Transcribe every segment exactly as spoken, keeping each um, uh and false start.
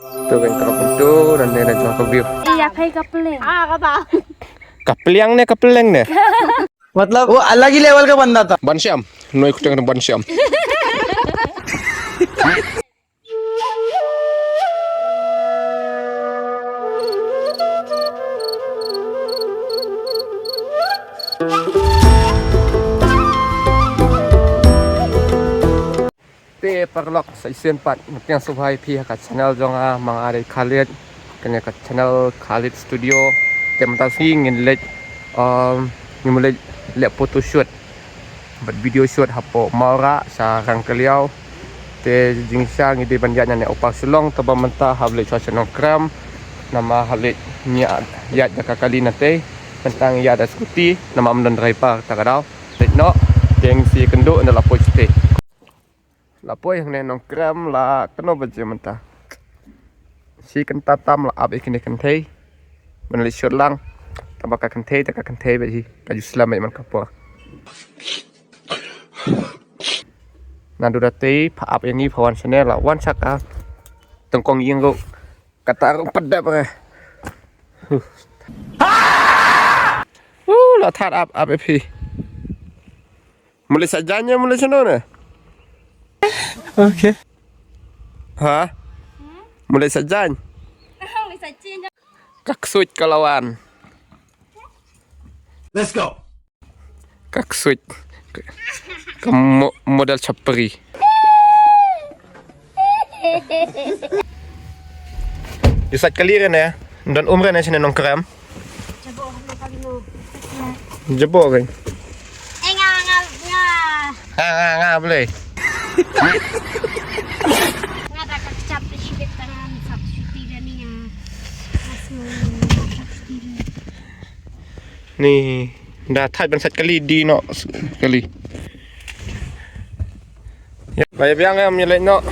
To kan kalau pintu dan dia dah jual ke view. Iya, kai kapling. Ah, kata. Kapling ne, kapling ne. मतलब वो अलग ही लेवल का बंदा था। Ban Shyam, noi kutang Ban Shyam. Te paralok, sa shisien pat nga pdiang sngewbha ïa phi ha ka channel jong nga, ma nga dei Khalid, kane ka channel Khalid Studio. Te mynta shi ngin leit, um, ngin leit leh photo shoot bad video shoot hapoh Mawrah sha Rangkaliaw. Te jingshisha ngi dei ban ïaid na ne u Park Shillong, te ba mynta hap leit sha Nongkrem. Namar hap leit ïaid da ka kali na tei. Mynta ngi ïaid da scooty namar ym don driver, ta ka daw. Leit noh, te ngin sa ïakynduh ynda la poi shatei. La poi hangne Nongkrem la kano baje mynta. Shi kynta tam la ap ïa kine kynthei. Ban leit shoot lang. Tang ba ka kynthei, ta ka kynthei ba hi ka ju slem ïa man ka por. Naduh da tei pha ap ïa ngi pha wan shane la wan sha ka tyngkong ïing ruh. Kata ruh pat dep re. Uh, la thad ap ap ïa phi. Mula sa jan ya mula shano ne? Okay. Ha? Mula sa jan. Ka ksuid ka la wan. Let's go. Ka ksuid. Ka mo-, model chapri. Ïa sait kali re ne. Don um re ne shane Nongkrem. Jabo kan. Eh, nga, nga, nga. Nga, nga, nga, boleh. Nga da ka kchap da shibit tangan sat shuti da ni nga. Asmo nga sat shuti da. Ni da thait ban sait kali di no kali. Ya, ba ïa biang em ïa leit no.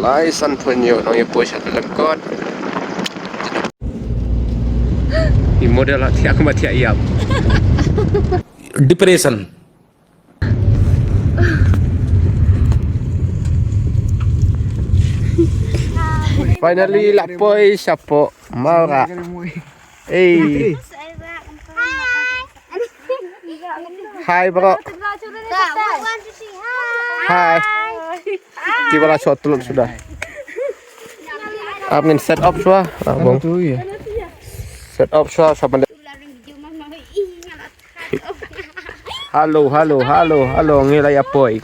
Lai san phew hynñiew nong ïa poi sha ka lyngkot. I model la thiah kumba thiah ïap. Depression. Finally la poi shapoh Mawrah. Ei. Hi bro. Hi. Kiba la shot tuluk suda. Ap ngin set up shuwa. Ah, bong. Set up shuwa, shuwa ban. Hello, hello, hello, hello. Ngi la ïa poi.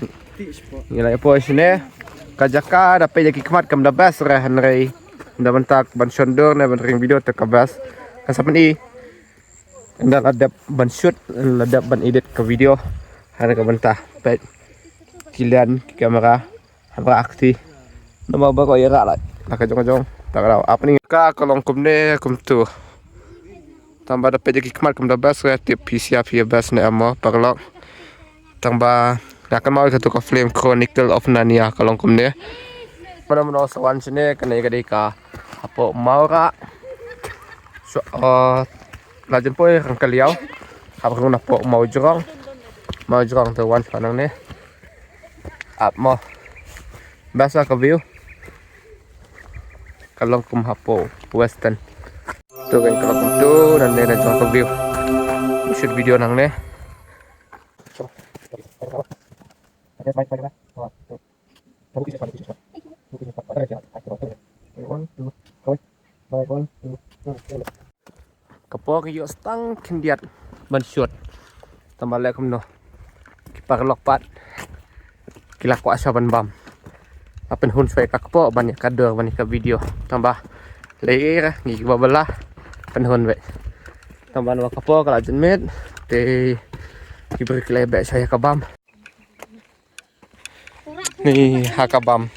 Ngi la ïa poi shane. Ka jaka da peit da ki khmat kam da best re hynrei da ban tak ban shon dur ne ban ring video te ka best. Ka sa pyni. Ynda la dep ban shoot, la dep ban edit ka video. Hana ka bynta peit ki lens, ki camera, hana ka kti. Namar ba ko ïa rah la ka jong jong. Ta ka daw ap ni ka ka long kumne kumtu. Tang ba da peit ki khmat kum da best, ka tip phi sia phi best ne amo paralok. Tang ba nga kynmaw ïa katu ka film Chronicle of Narnia ka long kumne. Mano mano sa wan shane kane ka dei ka hapoh Mawrah. So, uh, la jan poi Rangkaliaw. Hap rung na poh Mawjrong. Mawjrong te wan sha nangne. Ap mo. Best ka view. Ka long kum hapoh Western. Tu kan ka long kum tu dan ne na jong ka view. Shoot video nangne. Ka por ka ïoh stang khyndiat ban shoot. Tang ba leh kumno ki paralok pat ki la kwah shuwa ban bam. La pynhun shuwa ïa ka kpoh ban ïa ka dur ban ïa ka video. Tang ba leh ïa ngi kiba bylla pynhun beit. Tang ba na ka por ka la janmiet te ki briew ki la beh shuwa ïa ka bam. Ni ha ka bam.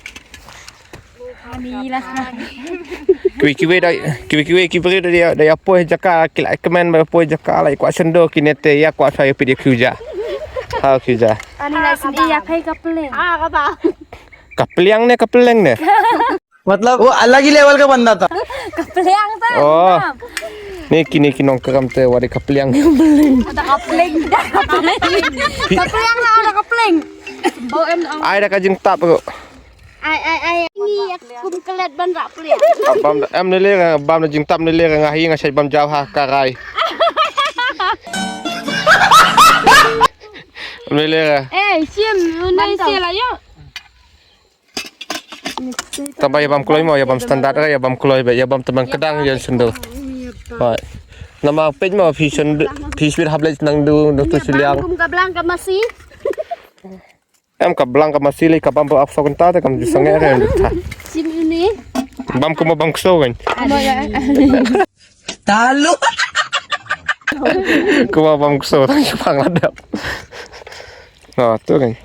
Kiwei kiwei da, kiwei kiwei ki briew da ïa poi jaka, ki la kmen ba poi jaka la kwah shon dur, kine te ïa kwah sha ïa phi da khiew ja. Ha khiew ja. Ani la sngewthuh ïa kai ka pliang. Ka pliang ne, ka pliang ne. मतलब वो अलग ही लेवल का बंदा था। Ka pliang ta. Oh. Ni kine ki nongkyrpad te wat ka pliang. Ada ka pliang, ada ka pliang. Ka pliang lah, ada ka pliang. Bau em. Ai da ka jingtap ko. Ai, ai, ai. Ni kum kelet ban rak pliang. Bam em ni le, bam na jingtap ni le, nga hi nga shai bam jaw ha ka rai. Ni le. Eh, sim, unai sia la yo. Tang ba ïa bam kloi mo, ïa bam standard ka, ïa bam kloi ba, ïa bam tang ba kdang ïa sendal. Hoi. Namar peit mo phi sendal, phi sendal hap leit nang du, nang tu siliang. Kum ka blang ka masi. Em ka blang ka masi lei ka bam ba ap sok nta te kam ju sange re nta. Sim ini. Bam kuma bam kso kan. Talu. Kuma bam kso tang ju pang ladap. Ah, tu kan.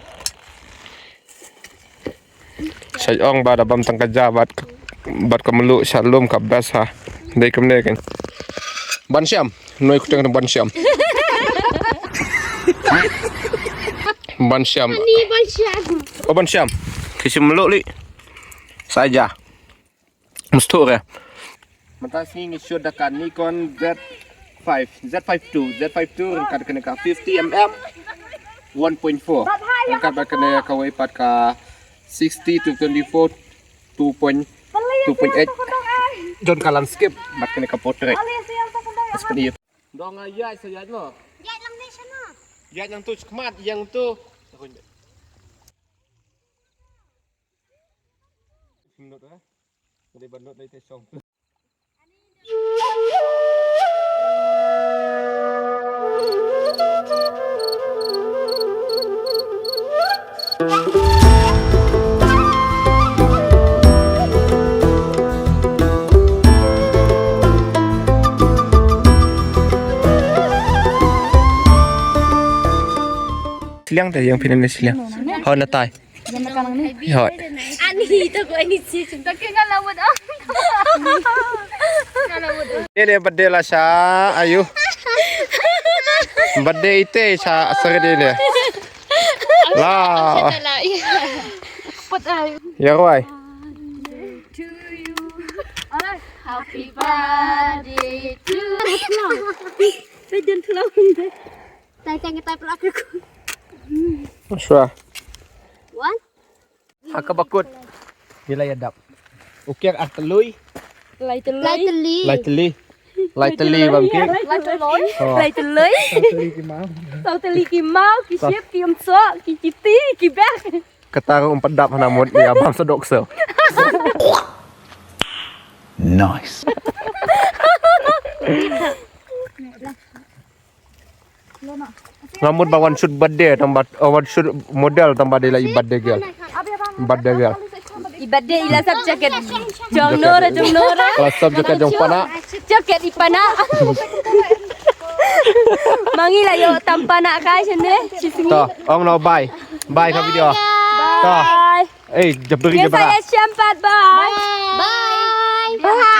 Shai ong ba da bam tang ka ja bad ka, bad ka melu sha lum ka best ha. Dei kumne kan. Ban sham, noi kuteng ban sham. Ban sham. Ni ban sham. Oh ban sham. Ki shim melu li. Saja. Mesti re. Mynta sngi ngi shoot da ka Nikon Z five, Z five two, Z five two ryngkat kane ka fifty M M one point four. Ryngkat bad kane ka wei pat ka sixty to twenty-four two point two point eight. Don ka landscape bad kane ka portrait. Dong ïa sa ïa no. Ïa lang tu chkmat ïa tu. Minut eh. Dei ban lut dei te shong. Siliang te ïa phi ne siliang. Ho na tai. Hoi. Ani to ko ani chi chin to ke ngala wad. Ele birthday la sha ayu. Birthday ite sha asar de le. La. Put ai. Ya roi. To you. Happy birthday to you. Pe jan thlong. Tai tang tai pelak aku. Shwa. Wan. Ha kaba kut. Ila ïa dap. Ukiar ar tylli. Lai tylli. Lai tylli. Lai tylli. Lai tylli bam ki. Lai tylli. Oh. Lai tylli. Lai tylli ki mau. Lai tylli ki mau, ki ship, ki umsok, ki kiti, ki bek. Kata ruh um pat dap hana mut ïa bam sadok so. Nice. Nga mut ba wan shoot birthday tang ba, oh, wan shoot model tang ba dei la i birthday girl. Birthday girl. I birthday i la sap jacket. Jong Nora, jong Nora. La sap jacket jong pana. Jacket i pana. Mangi la yo tam pana kai sene. To, ong no bye. Bye ka video. To. Bye. Eh, jabri jabra. Saya champat bye. Bye. Bye.